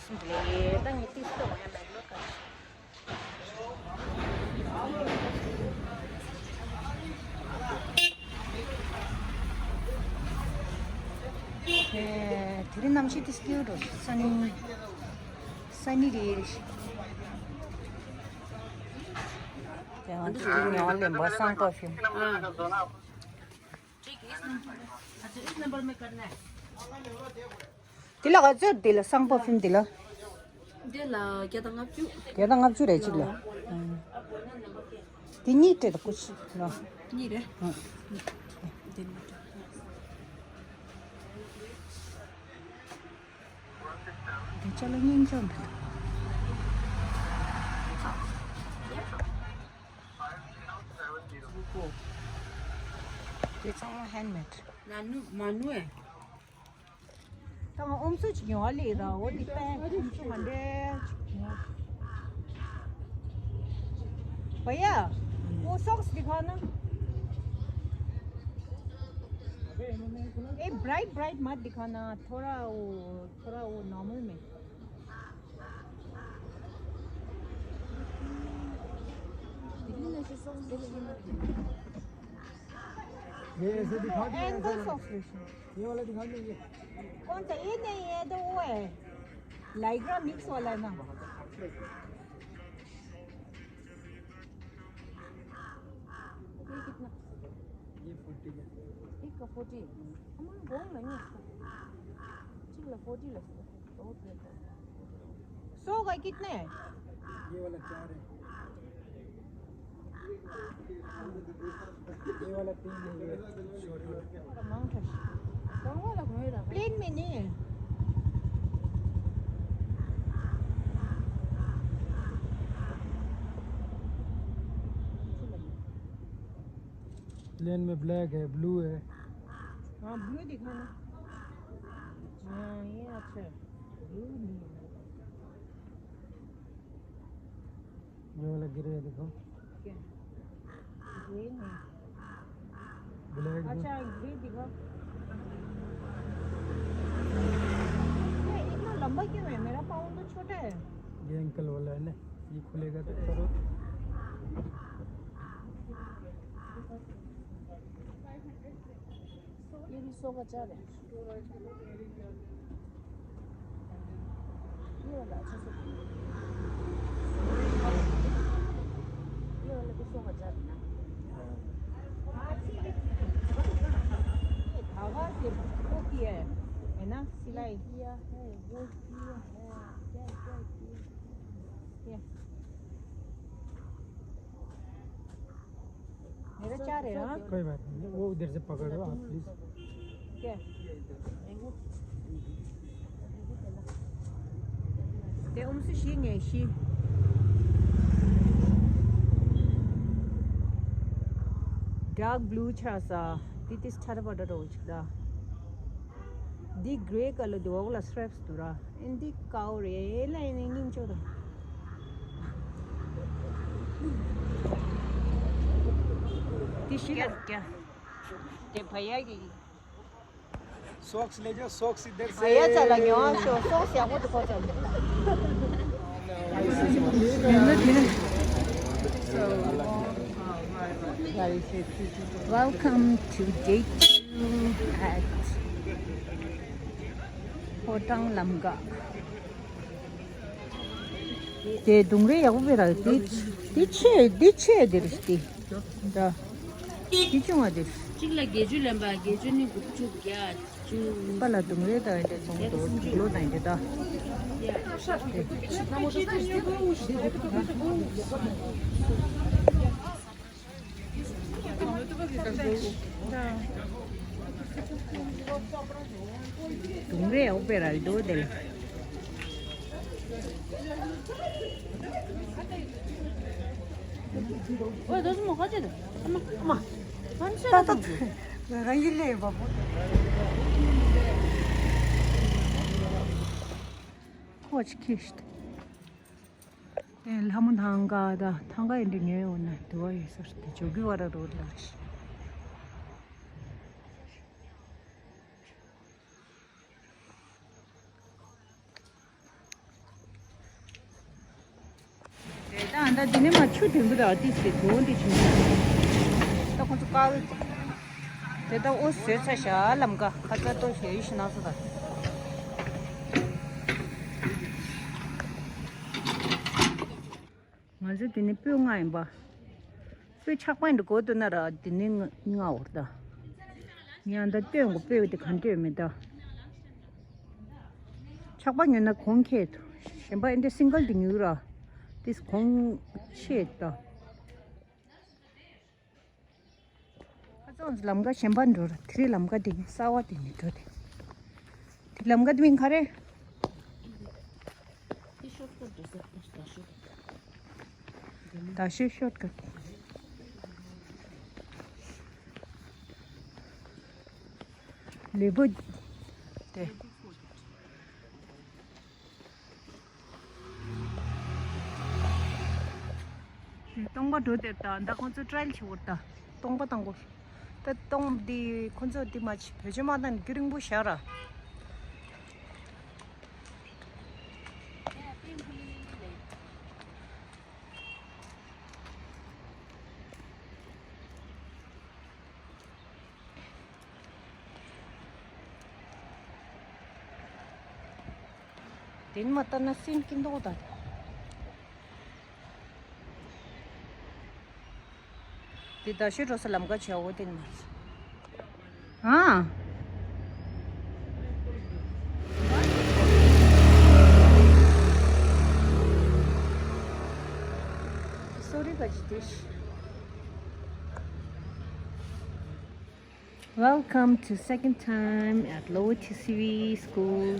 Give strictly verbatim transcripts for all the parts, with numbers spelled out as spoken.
དེ་རིང་གནམ་གཤིས་དེ་སྐྱིད་པོ་འདུག་སན་ནི། སན་ནི་རེད། དེ་ང་ཚོ་དེ་ཉོ་ལེན་པ་སང་པར་ཕིའུམ། དེ་ལ་ག་ཚོད་དེ་ལ་སང་པར་ཕིའུམ་དེ་ལ། འདི་ལ་བརྒྱ་དང་ལྔ་བཅུ། བརྒྱ་དང་ལྔ་བཅུ་རེད་གཅིག་ལ། ཨང་། དེ་གཉིས་སྤྲད་དང་ཀུ་ཤི་ལ། གཉིས་རེད། ཨང་། འདི་གཉིས་སྤྲད། འདི་ཅ་ལག་སྙིང་རྗེ་པོ་འདུག་དེ་ཚང་མ་ཧན་མེད། མ་ནུ་མ་ནུ་ཨེ། ད་ང་ཨོམ་སུ་ཅིག་ཡོང་བ་ལས་ར་འོ་དེ་པན་ཨོམ་སུ་ག་འདྲ་ཅིག་ཡོང་བ། བ་ཡ། འོ་སོག་སི་དེ་ག་ན། ཨེ་བྷ་རའིཊ་བྷ་རའིཊ་མ་དེ་ག་ན་ཐོ་ར་འོ་ཐོ་ར་འོ་ནོར་མལ་མེད། ये ऐसे दिखा दो, ऐसा एंगल वाला। Soft lotion. ये वाला दिखा दो, ये। कौन सा? ये नहीं, ये तो वो है, लाइक्रा मिक्स वाला है ना। ये कितना? ये फोर्टी का। एक का फोर्टी। हमारे बहुत महंगा इसका। ठीक है, फोर्टी लगता है। बहुत महंगा। सौ का कितने है? ये वाला चार है। ये वाला तीन है, ये छोटा। प्लेन में नहीं है। प्लेन में ब्लैक है, ब्लू है। हाँ, ब्लू दिखाना। हाँ, ये अच्छा है। ब्लू नहीं है। ये वाला ग्रे देखो। क्या? ग्रे नहीं। ब्लैक भी। अच्छा, ग्रे दिखा। ये इतना लंबा क्यों है? मेरा पाउंड तो छोटा है। ये एंकल वाला है ना, ये खुलेगा तो करो। ये भी सौ का चार है। ये वाला अच्छा सा। ये वाला भी सौ का चार है ना। ये धागा से वो किया है, है ना, सिलाई? ये किया है, वो किया है, क्या क्या किया है? ये। मेरा चार है, हाँ? कोई बात नहीं, वो उधर से पकड़ लो आप, प्लीज। क्या? ते उमसे शी ने शी। डार्क ब्लू छा सा, दितिस छार बड़ा रोज दा। འདི་གྷི་རེ་ཀ་ལར་འདུག་འོག་ལ་སི་ཊེབ་སི་འདུག་ར། ཨིན་འདི་ཀའོ་རེད་ལ། ཨེ་ནི་སྙིང་ཆོ་དང་། འདི་ཤི་ལ་ཀྱ། དེ་བ་ཡ་གི། सॉक्स ले जाओ, सॉक्स इधर से। भैया चला गया, सो सॉक्स या वो तो पहुंचा। Welcome to day two at Hotang Lamka. དེ་ལྡུམ་རའི་ཡག་པོ་སྤེལ་ར། དེ་དེ་ཆེ་དེ་ཆེ་དེ་རེད་དེ། འདྲ། དེ་ཆུང་བ་དེ་རེད། གཅིག་ལ་བརྒྱད་ཅུ་ལེན་པ། བརྒྱད་ཅུ་ནི་དགུ་བཅུ་བརྒྱད་ཅུ། པ་ལ་ལྡུམ་རའི་དང་དེ་ཚོང་དུ་ལོ་དང་དེ་དག་ལྡུམ་རའི་ཡག་པོ་སྤེལ་ར་འདུག་དེ་ལ། ཨོ་ད་སུ་མོ་ཁ་ཅེ་ད། ཨ་མ་ཨ་མ། ཨ་མ་ཤ་ད་ད། རང་ཡིན་ལེ་བ་བོ། ཁོ་ཅི་ཁྱི་ཤི། དེ་ལྷ་མོ་ཐང་ག་ད་ཐང་ག་ཡིན་འདྲ་ཉོས་ཡོད་ན་དུ་བ་ཡོད་ས་རེད། དེ་ཇོ་གི་བ་ར་རོ་ལ་རེད། ད་དེ་ནས་མ་ཆུ་དོན་པོ་དང་ཏིས་དེ་དོན་དེ་བྱུང་། ད་ཁོང་ཚོ་དཀའ་ལས་དེ་ད་འོ་བཟོས་ཚར་ཤག་ལམ་ཀ་ཁ་ཚ་ཏོག་ཞེ་ཡིད་ཤི་ན་སོ་ད། ང་ཚོ་དེ་ནས་སྤོས་ལྔ་ཡིན་པ། སྤོས་ཆག་པ་འདི་གོ་དུ་ན་ར་དེ་ནས་ལྔ་འོར་ད། ཡང་ད་སྟོན་གོ་སྤོས་དེ་གང་སྤྲོད་མི་ད། ཆག་པ་ཉོས་ན་གོང་ཁེ་ཐུ། གཞན་པ་ཨེ་འདྲ་སིང་གལ་དེ་ཉོས་ར། དེ་གོང་ཆེ་ད། ཁ་སང་ལམ་ཀ་གཞན་པ་འགྲོ་ར། དེ་རིང་ལམ་ཀ་དེ་གསར་བ་དེ་ནས་འགྲོ་དེ། དེ་ལམ་ཀ་དེ་མིང་ག་རེ། ད་ཤོད་ཤོར་ཀ། ལུས་པོ་དེ། སྟོང་པ་འགྲོ་དེར་ད་ད་ཁོང་ཚོ་ཊ་རའེལ་བྱེད་འོར་ད། སྟོང་པ་བཏང་གོ། ད་སྟོང་འདི་ཁོང་ཚོ་འདི་མ་བྱེད་བོད་ཆས་མ་བཏང་རྒྱུན་རིང་པོ་བཞག་ར། དེ་མ་ལྟ་ན་སེམས་སྐྱིད་མདོག་དང་། དེ་ད་ཤོད་འགྲོ་ས་ལམ་ཀ་བྱའོ་དེ་མ། ཨ། སོ་རི་ག་ཅི་དེ། Welcome to second time at Lower T C V School.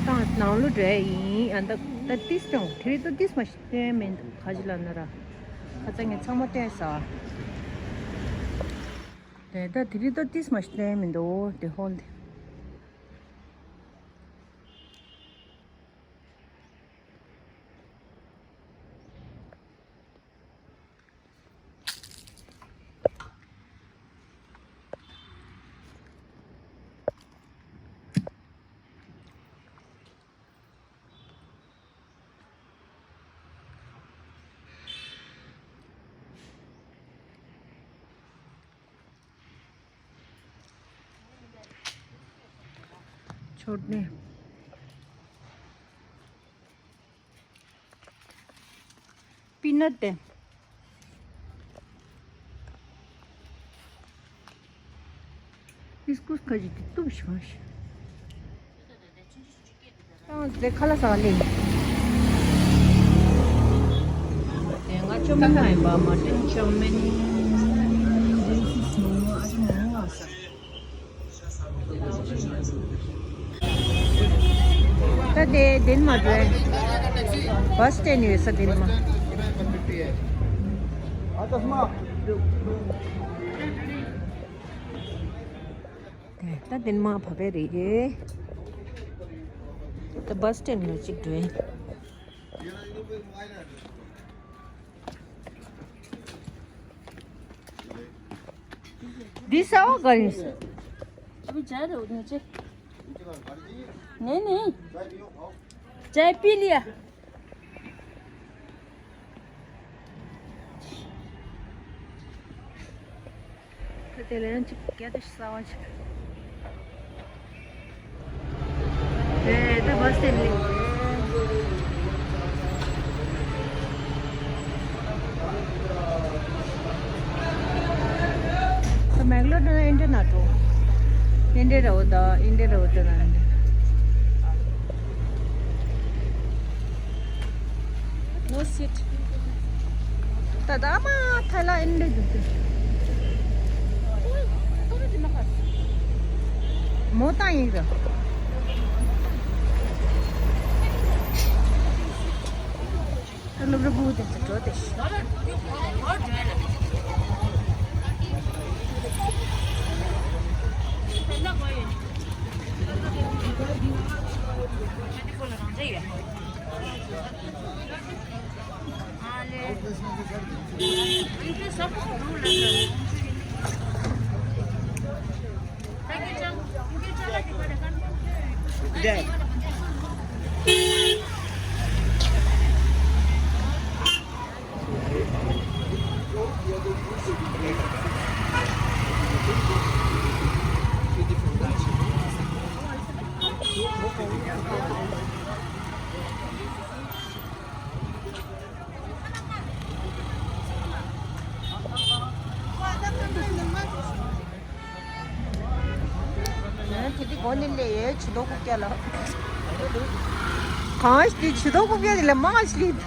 ད་ནང་ལོ་འདྲ་ཡིན། ཨ་ད་ད་ཏིས་ཀྱང་དེ་རིང་ཏོ་ཏིས་མ་ཞིག་སྟོན་མེད་འདུག་ཁ་ཅིག་ལ་ན་ར། ཁ་ཚ་ངས་ཚང་མ་སྟོན་ས། དེ་ད་དེ་རིང་ཏོ་ཏིས་མ་ཞིག་སྟོན་མེད་འདུག་དེ་ཧོལ་དེ། མཆོད་གནས། པི་ནཊ་དེ། ཧིས་ཀུས་ཁ་ཅིག་དེ་གཏུབ་བྱུང་ཞིང་། ཏང་ཟེ་ཁ་ལ་ཟ་ལེ། དེ་ང་ཅོ་མིན་ན་ཡིན་པ་མ་ཏྲིན་ཅོ་མིན། ད་དེ་དེན་མ་འགྲོ། བ་སི་སྟེན་ཡོད་ས་དེན་མ། དེ་ད་དེན་མ་བ་བེ་རེད། ད་བ་སི་སྟེན་ལ་གཅིག་འགྲོ། འདི་ས་འོག་ག་རེད། अभी जा रहे हो नीचे? नहीं, नहीं। चाय पी लिया। དེ་ལན་ཅིག་རྒྱ་དེ་ཤི་ས་བ་ཅིག་དེ་ད་བ་སི་སྟེན་ལེ། ད་མེག་ལོ་ཌོ་ནལ་ཨིན་ཌི་ཡ་ན་འགྲོ། ཨིན་ཌི་ཡ་ར་འོ་ད་ཨིན་ཌི་ཡ་ར་འོ་ད་ན་ཨིན་ཌི་ཡ། No seat. ད་ད་མ་ཐ་ལ་ཨིན་ལེ་དུ་དུ། མོ་ཏ་ཡིན་གི། ད་སློབ་ར་བུ་དེ་ཚོ་འགྲོ་དེ་ཤི། འོ་ནི་ལས་ཡོད་ཇུས་གཏོགས་རྐུབ་བཀྱག་ལ། གང་ཞིག་དེ་ཇུས་གཏོགས་རྐུབ་བཀྱག་དེ་ལས་མང་ཞིག་ལས།